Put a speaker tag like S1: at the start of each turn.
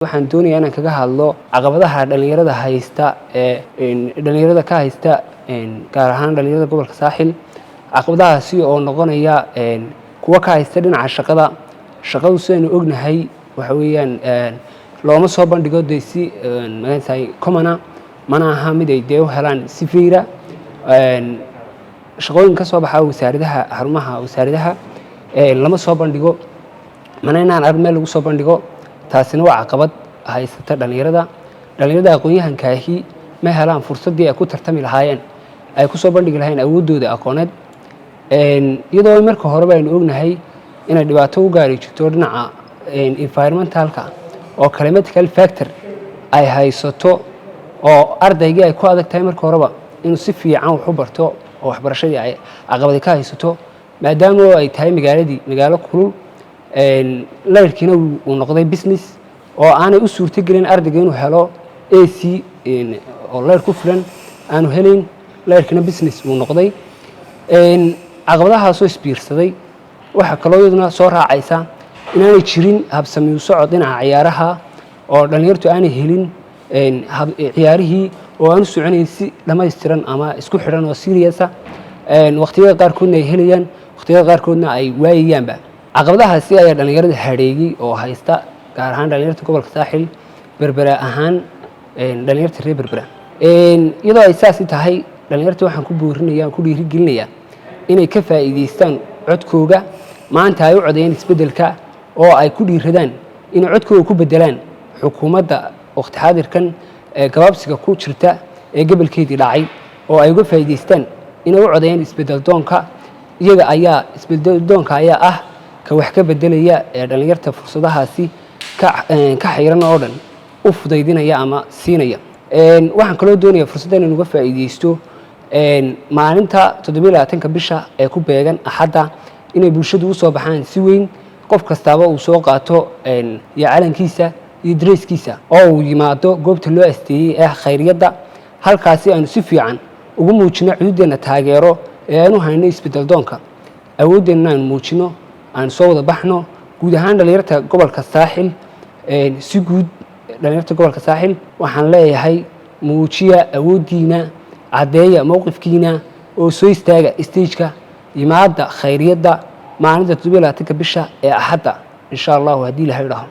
S1: Waxaan doonayaa inaan kaga hadlo caqabadaha dhalinyarada haysta ee dhalinyarada ka haysta, gaar ahaan dhalinyarada gobolka Saaxil. Caqabadahaasi oo noqonaya kuwo ka haysta dhinaca shaqada. Shaqadu, sidaynu ognahay, waxa weeyaan looma soo bandhigo dee si magaranaysaa common ah, mana aha mid ay dee u helaan si fiira. Shaqooyin ka soo baxa wasaaradaha, xarumaha wasaaradaha lama soo bandhigo, mana inaan arag meel lagu soo bandhigo. Taasina waa caqabad haysata dhalinyarada. Dhalinyarada aqoon-yahankaahi ma helaan fursaddii ay ku tartami lahaayeen, ay ku soo bandhigi lahaayeen awooddooda aqooneed, iyadoo marka horeba aynu ognahay inay dhibaato u gaari jirto dhinaca environmentalka oo climatical factor ay haysato, oo ardaygii ay ku adag tahay marka horeba inuu si fiican wax u barto, oo waxbarashadii ay caqabadi ka haysato, maadaama oo ay tahay magaaladii magaalo kulul, layrkiina uu noqday business, oo aanay u suurtogelin ardayga inuu helo AC oo layr ku filan aanu helayn, layrkiina business uu noqday. Caqabadahaasoo isbiirsaday, waxaa kaloo iyaduna soo raacaysa inaanay jirin habsami u socod dhinaca ciyaaraha, oo dhallinyartu aanay helin ciyaarihii oo aan u soconayn si dhammaystiran ama isku xidhan oo serious ah. Waqtiyada qaarkoodna ay helayaan, waqtiyada qaarkoodna ay waayayaanba. Caqabadahaasi ayaa dhallinyarada hadheeyey oo haysta, gaar ahaan dhalinyarta gobolka Saaxil, Berbera ahaan dhalinyarta reer Berbera. Iyadoo ay saasi tahay, dhalinyarta waxaan ku boorinaya, ku dhiirigelinayaa inay ka faa'iidaystaan codkooga maanta ay u codeeyeen isbeddelka, oo ay ku dhiiradaan inay codkooga ku beddelaan xukuumadda waqti xaadirkan ee gabaabsiga ku jirta ee gobolkeedii dhacay, oo ay uga faa'iidaystaan inay u codeeyaan isbeddel doonka. Iyaga ayaa isbeddel doonka ayaa ah ka wax ka beddelaya ee dhalinyarta fursadahaasi ka xayran oo dhan u fudaydinaya ama siinaya. Waxaan kaloo doonaya fursadda inaan uga faa'iidaysto maalinta 27-ka bisha ee ku beegan Axadda inay bulshadu u soo baxaan si weyn, qof kastaaba uu soo qaato iyo calankiisa iyo dareyskiisa, oo uu yimaado goobta loo asteeyey ee khayriyadda. Halkaasi aynu si fiican ugu muujino cududdeenna taageero ee aynu hayno isbeddel doonka, awooddeenna aynu muujino, aynu soo wada baxno guud ahaan dhalinyarta gobolka Saaxil. Si guud dhalinyarta gobolka Saaxil waxaan leeyahay: muujiya awooddiina, caddeeya mowqifkiina, oo soo istaaga stageka, yimaada khayriyadda maalinta 27-ka bisha ee Axadda, insha Allahu, haddii Ilahay idhaaho.